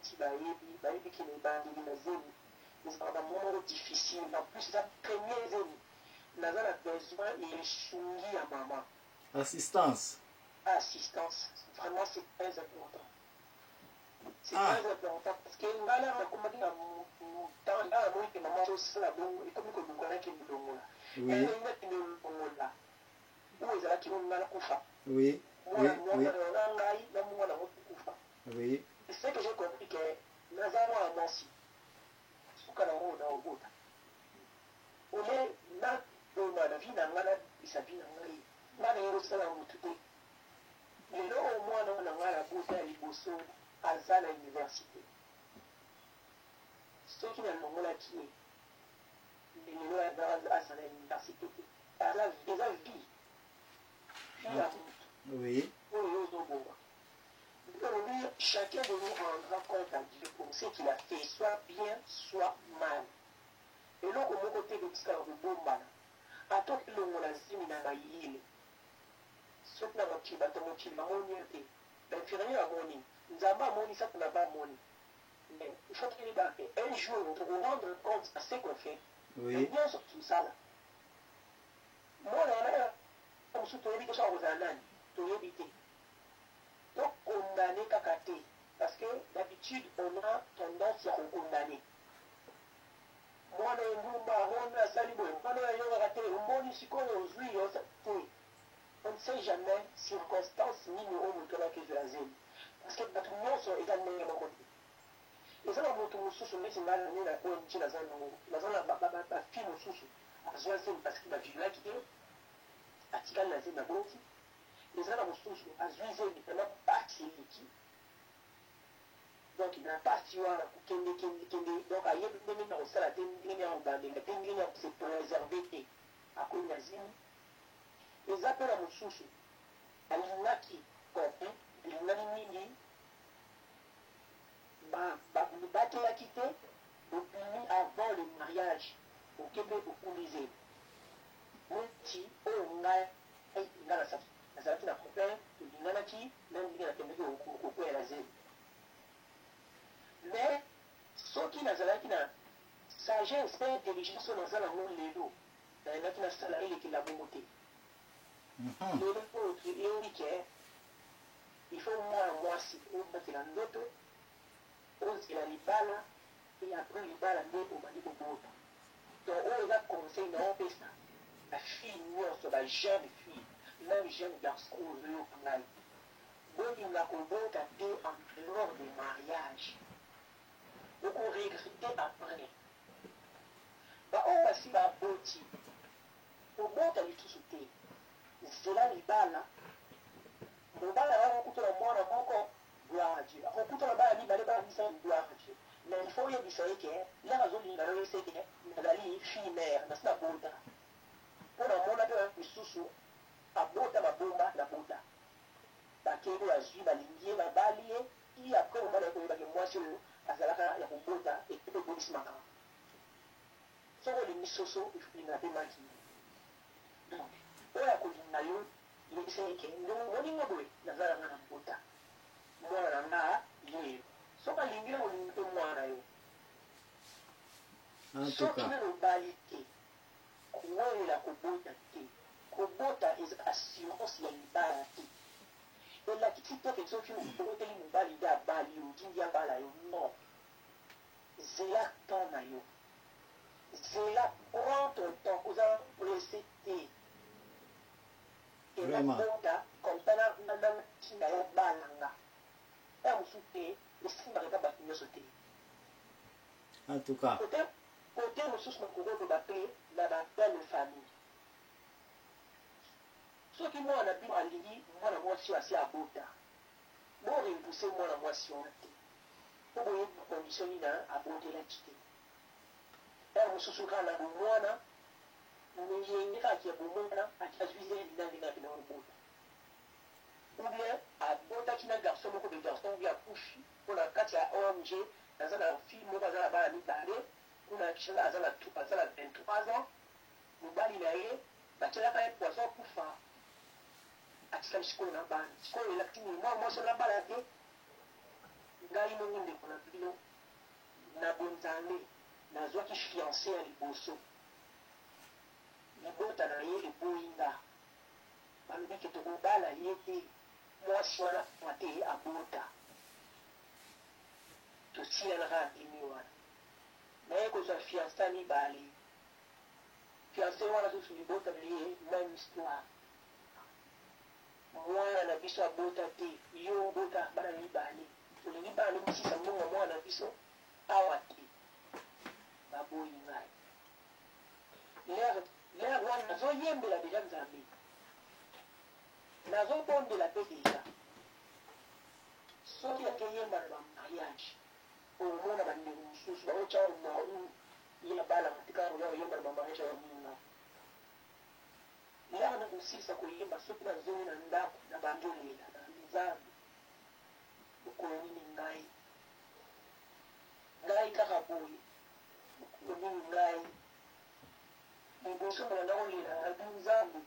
Baboti bayebi, bayebi ke na ebandeli na zemi ezalaka ba moment moko difficile, en plus eza premier zemi, naza na besoin ya lisungi ya mama. Assistance. Assistance, vraiment c'est très important. C'est très important parce que nga na nakomaki na temps nga namoni ke mama azosala bongo, ekomi koluka nakende longola. Nakende longola oyo ezalaki oyo nga nakufa. Mwana mwana na ngai na mwana yango tokufa. C'est que j'ai compris que naza mwana mwasi, suka na ngo na obota ole naboma na vie na ngai, nabisa vie na ngai, nga naye kosala motu te. Lelo oyo mwana oyo na ngai nabota ya liboso aza na université. Soki nalongolaki ye, lelo aza na université te. Eza vie, vie ya motu oyo ozoboma. Olobi chacun de nous rendra compte à Dieu pour ce qu'il a fait, soit bien soit mal. Eloko moko te ekotikala kobombana. Ata okilongola zemi na mayele, soki na mokili bato ya mokili bamoni yo te, ba infirmier bamoni, Nzambe amoni, Satana pe amoni. Mais il faut toyeba que un jour toko rendre compte à ce qu'on fait. Na nyonso tosala. Mwana wana mosusu toyebi te soki akozala nani, toyebi te. To condamner kaka te parce que d'habitude on a tendance ya ko condamner. Mwana ye ndumba, mwana asali boye, mwana oyo ayokaka te, omoni sikoyo ozui yo te. On ne sait jamais circonstance nini oyo moto wana akezwela zemi. Parce que bato nyonso eza ndenge moko te. Eza na moto mosusu neti ngai na na ONG naza nango, naza na ba fille mosusu azwa zemi parce que ba violaki ye, atikali na zemi aboti. Eza na mosusu azwi zemi vraiment pasi eleki. Donc na pasi wana kokende kende kende, donc ayebi ndenge nini akosala te, ndenge nini akobandela te, ndenge nini ako se preserver te, akomi na zemi. Eza pe na mosusu alingaki copain, elingani mingi, ba batelaki te, bobimi avant le mariage, oke pe okumbi zemi. Neti oyo ngai nga nazalaki na copain, tolinganaki na ndenge nakendaki kokweya na zemi. Mais soki nazalaki na sagesse pe intelligence oyo naza nango lelo, nalingaki nasala elekela bongo te. Lelo oyo toyebi ke il faut mwana mwasi obatela nzoto, ozela libala et après libala nde obandi kobota. Donc oyo eza conseil na opesa ba fille nyonso, ba jeune fille, même jeune garçon oyo ozoyoka ngai, bolinga kobota te en dehors de mariage, oko regretter après. Ba oyo basi baboti, kobota lisusu te, zela libala. Mobali akokutana mwana moko, gloire à Dieu, akokutana bana mibale, bana misato, gloire à Dieu. Mais il faut oyebisa ye ke ndenge azolinga yo, yebisa ye ke nazali fille mère, nasi nabota. Mpo namona mpe misusu abota mabomba na bota, bakei oyo azwi, balingi ye, babali ye, ti après mobali aye koyeba ke mwasi oyo azalaka ya kobota, epe ebebisi makambo. Soki olingi soso, il faut olinga mpe maki. Donc oyo akolinga yo, yebisa ye ke ndenge omoni nga boye, naza na nga na bota, mwana na nga ye. Soki alingi yo, olingi mpe mwana yo. Soki nano obali te, kowelela kobota te. Kobota eza assurance ya libala te. Elakisi te ke soki oboteli mobali nde abali yo, otindi abala yo. Non. Zela temps na yo. Zela, prends ton temps, oza presse te. Ke nabota comme ça natinda yo obala nga. Tango mosusu pe esimbaka epa batu nionso te. En tout cas. Cote mosusu nakoki koloba pe na ba belle famille. Soki mwana na bino alingi mwana mwasi oyo asi abota, bo repousser mwana mwasi wana te. Po boyebi ba conditions nini abotelaki te. Heure mosusu kaka na bomwana, ngenge kaka ya bomwana azwi zemi na ndenge akenda kobota. Ou bien abotaki na garçon moko boye, garçon oyo akufi. Po na kati ya ONG naza na fille moko aza na bana mibale kuna Kinshasa, aza na 23 ans, mobali na ye batielaka ye poison akufa, atikali sikoyo na bana. Sikoyo elakisi nini? Mwana mwasi wana abala te? Ngai moko ndeko na bino na bonzambe nazwaki fiance ya liboso libota na ye eboyi nga balobi ke tokobala ye te mwasi wana awa te abota tosilana kaka ndenge wana naye kozwa fiance ya mibale fiance wana susu libota na ye meme histoire Mwana na biso abota te yo obota bana mibale olingi bana no misisa mbongo ya mwana na biso awa te baboyi ngai l'heure l'heure wana nazo yembela dejà nzambe nazo bondela pe dejà soki ake yemba na ba mariage omona ba ndeko mosusu baotya yo ye abalaka te kaka koya koyemba na ba mariage ya baninga. L'heure nakosilisa koyemba soki nazongi na ndaku nabandi olela nalobi nzambe mokolo nini ngai ngai kaka boye mokolo nini ngai liboso nabanda kolela nalobi nzambe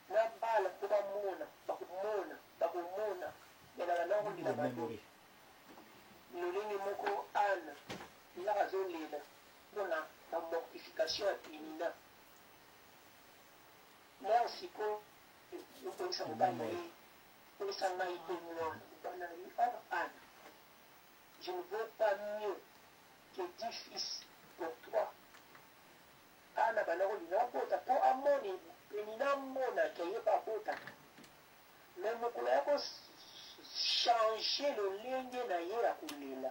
nabala po bamona bakomona bakomona me nabanda kolela balobi lolenge moko Anne l'heure azolela pona ba mortification ya Penina. Mère sikoyo okoyebisa mobali na ye pesa ngai pe mwana mobali alobi oh Anna je ne veux pas mieux que 10 fils pour toi Anna banda kolinga abota po amoni Penina amona ke ye pe abotaka mais mokolo aya ko changer lolenge na ye ya kolela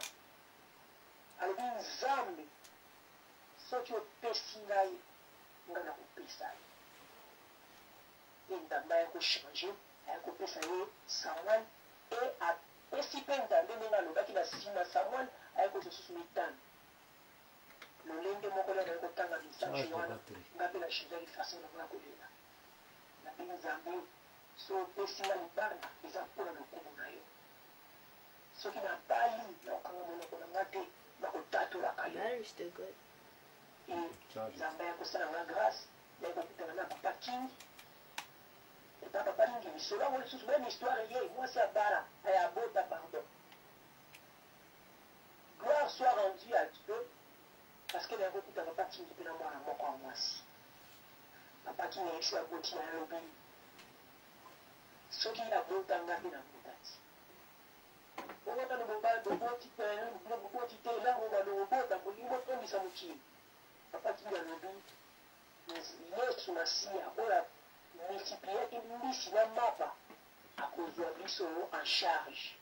alobi Nzambe soki opesi ngai nga nakopesa yo. Pe Nzambe aya ko changer, aya kopesa ye Samuel, pe apesi pe Nzambe ndenge alobaki, na sima Samuel aye kozwa lisusu mitano. Lolenge moko lelo naye kotanga message wana, nga pe na changeaki façon na nga ya kolela. Nabi Nzambe, soki opesi nga libala, eza pona lokumu na yo. Soki nabali, nakokanga monoko na nga te, nakotatolaka yo. Et Nzambe aya kosala nga grace naye kokutana na papa King epa papa King lisolo yango lisusu meme histoire ye mwasi abala aya abota pardon gloire soit rendue à Dieu parce que naye kokuta papa King pe na mwana moko ya mwasi papa King ayebisi baboti na ye alobi soki ye abota nga pe nabota ti bongo nanu boboti bino boboti te elango bobanda kobota bolingi botondisa mokili papa Kingi alobi Yesu Masiya oyo a multipliaki mbisi na mapa akozua biso en charge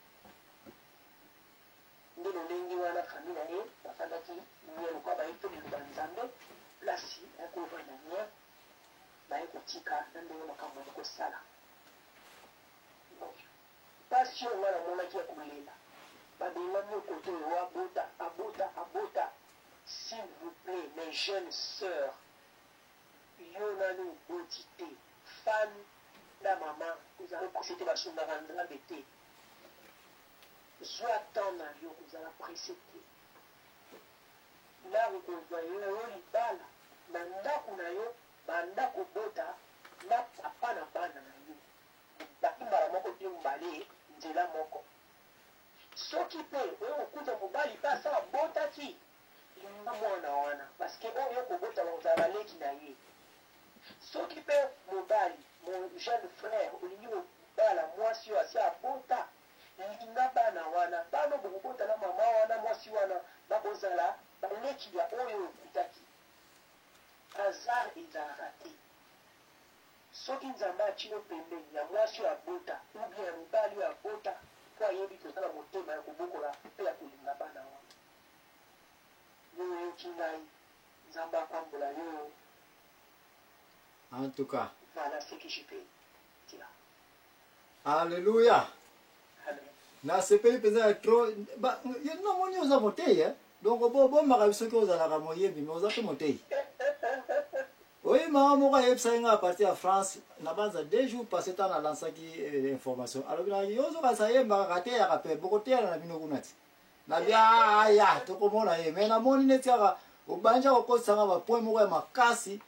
nde lolenge wana famille na ye bafandaki nie lokola bayebi te liloba ya Nzambe place ya kovanda nie baye kotika na ndenge makambo baye kosala donc Pasi oyo nga namonaki ya kolela babengami yo kote oyo abota abota abota s'il vous plait mes jeunes soeurs yo nanu oboti te fanda maman kozala presse te basungaka nzambe te zua temps na yo kozala presse te lari kozua yo libala na ndaku na yo banda kobota na papa na bana na yo Bobandi mbala moko bino mibale nzela moko. Soki pe oye kokuta mobali pe asi abotaki, linga mwana wana parce que oyo okobota bakozala ba leki na ye. Soki pe mobali, mon jeune frère, olingi kobala mwasi oyo asi abota, linga bana wana. Bana oyo bokobota na mama wana, mwasi wana, bakozala ba leki ya oyo okutaki. Hasard ezalaka te. Soki Nzambe atie yo pembeni ya mwasi oyo abota ou bien ya mobali oyo abota po ayebi ke oza na motema ya kobokola pe ya kolinga bana wana. Yo oyoki ngai, Nzambe apambola yo. En tout cas. Voilà ce que je peux dire. Alléluia. Amen. Nasepeli mpenza ya trop. Ba, yo namoni oza moteyi eh? Donc bobombaka biso soki ozalaka moyembi mais oza mpe moteyi. Oyi mama moko ayebisaki nga à partir ya France na banza deux jours passé ntango nalansaki eh, information alobi na yo ozokanisa ayembaka kateyaka mpe bokoteyana na bino kuna ti nabi aya ah, tokomona ye mais namoni neti kaka obanja kokotisa nga bapoint moko ya makasi.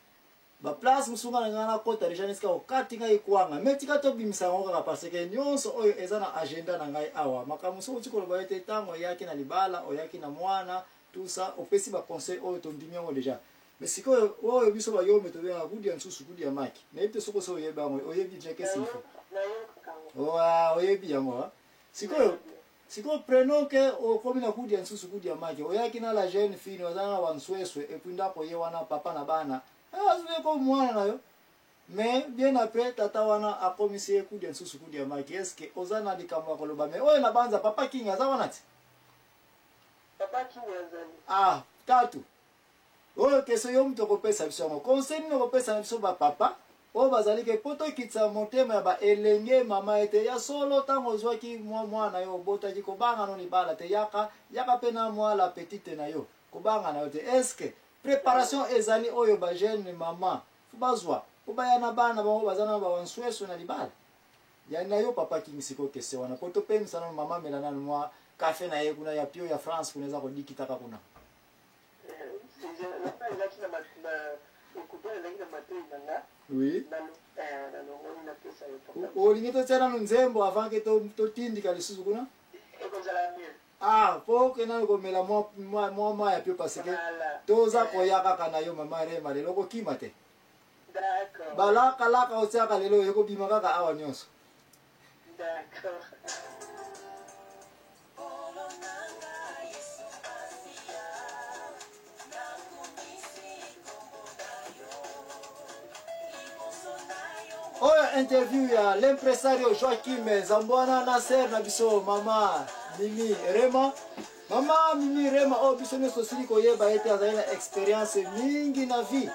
Ba place mosusu nga na ngai nakota deja nesika okati ngai kwanga me tika tobimisa yango kaka parce que nyonso oyo eza na agenda na ngai awa. Makambo mosusu oti koloba ete ntango oyaki na libala, oyaki na mwana, tout ça, opesi ba conseil oyo tondimi yango deja. Mais sikoyo oyo biso bayombe tobengaka kudia nsusu kudia maki, nayebi te soki osi oyebi yango. Oyebi deja qu'est-ce qu'il faut? Oyebi yango sikoyo. Sikoyo prenons que okomi na kudia nsusu kudia maki, oyaki na la jeune fille, oza na bansweswe, et puis ndako ye wana papa na bana azwi ko mwana na yo, mais bien après tata wana akomisi ye kudia nsusu kudia maki. Est ce que oza na likambo ya koloba? Mais oyo na banza papa King aza wana ti? Papa King azali. Ah, tatu oyo question yo moto okopesa biso yango, conseil nini okopesa na biso bapapa oyo bazali ke mpo tokitisa motema ya baelenge mama ete ya solo ntango ozwaki mwa mwana yo obotaki, kobanga no libala te, yaka yaka mpe na mwa la petite na yo, kobanga na yo te? Est-ce préparation ezali oyo bajeune mama fo bazwa mpo baya na bana bango baza na bawansweso na libala ya na yo, papa King? Sikoyo question wana po topemisa nano mama, mela nano mwa kafe na ye kuna ya pio ya France, kuna eza kodikitaka kuna. Ezalaki na écouteur, ezalaki na matoi na nga. Nalongoli, napesa yo. Olingi totia nano nzembo avant ke totindika lisusu kuna? Ekozala mieux. Ah, po okende nano komela mwa mai ya pio, parce que toza koya kaka na yo, mama Rema, lelo okokima te. D'accord. Balakalaka otiaka lelo ekobima kaka awa nyonso. D'accord. Oyo interview ya l'impresario Joaquim Zambwana na sœur na biso mama Mimi Rema. Mama Mimi Rema oyo biso nyonso tosili koyeba ete azali na experience mingi na vie,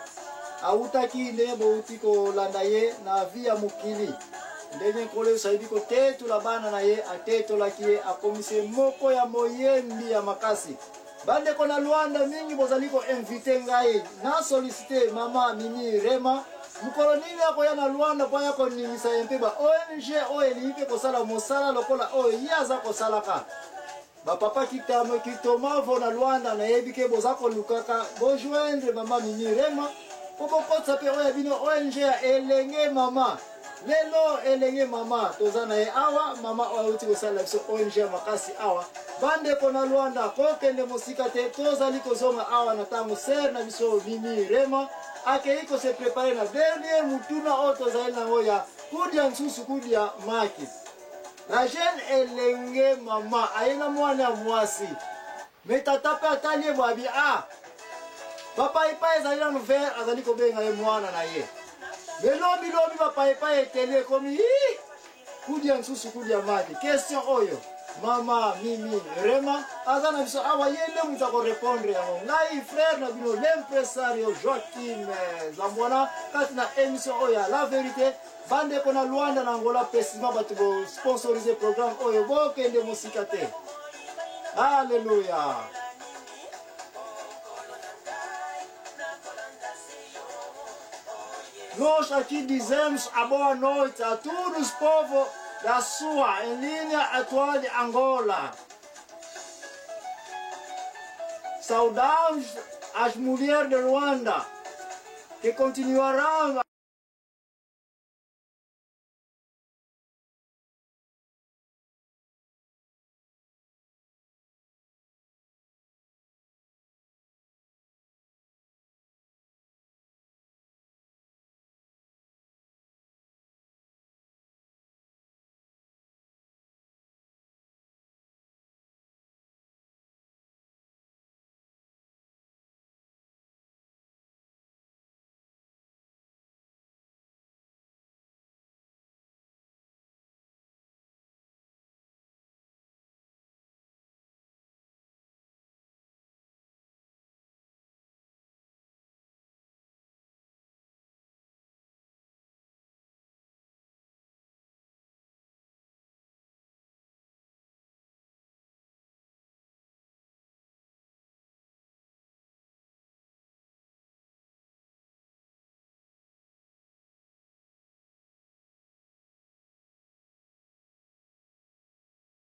awutaki ndenge bouti kolanda ye na vie ya mokili, ndenge Nkolo Yesu ayebi kotetola bana na ye, atetolaki ye, akomisi ye moko ya moyembi ya makasi. Bandeko na Luanda mingi bozali koinvite ngai na sollicite mama Mimi Rema mokolo nini akoya na Luanda mpo aya koningisa ye mpe ba ONG oyo elingi mpe kosala mosala lokola oyo ye aza kosalaka. Bapapa Kitamo Kitomavo na Luanda, nayebi ke boza kolukaka bojoindre mama Mimi Rema mpo bokotisa mpe oyo ya bino ONG ya elenge mama. Lelo elenge mama toza na ye awa, mama oyo auti kosalela biso ONG ya makasi awa. Bandeko na Luanda, kokende mosika te, tozali kozonga awa na ntango sœur na biso Mimi Rema akei kose prepare na dernier mutuna oyo tozali nango ya kudia nsusu kudia maki. La jeune elenge mama aye na mwana ya mwasi, me tata mpe atali ye bwabi, a bapaipai ezali nanu vert, azali kobenga ye mwana na ye. Me lobi lobi bapaipai eteli, ekomi kudia nsusu kudia maki. Question oyo mama Mimi Rema aza na biso awa, ye nde moto akorepondre yango. Ngai frère na bino l'impresario Joaquim Zambwana kati na émission oyo ya La Vérité. Bandeko na Luanda na Angola, précisément bato bosponsorize programme oyo, bokende mosika te. Alleluya. Nós aqui dizemos a boa noite a todos os povos da sua em linha atual de Angola. Saudamos as mulheres de Luanda que continuarão.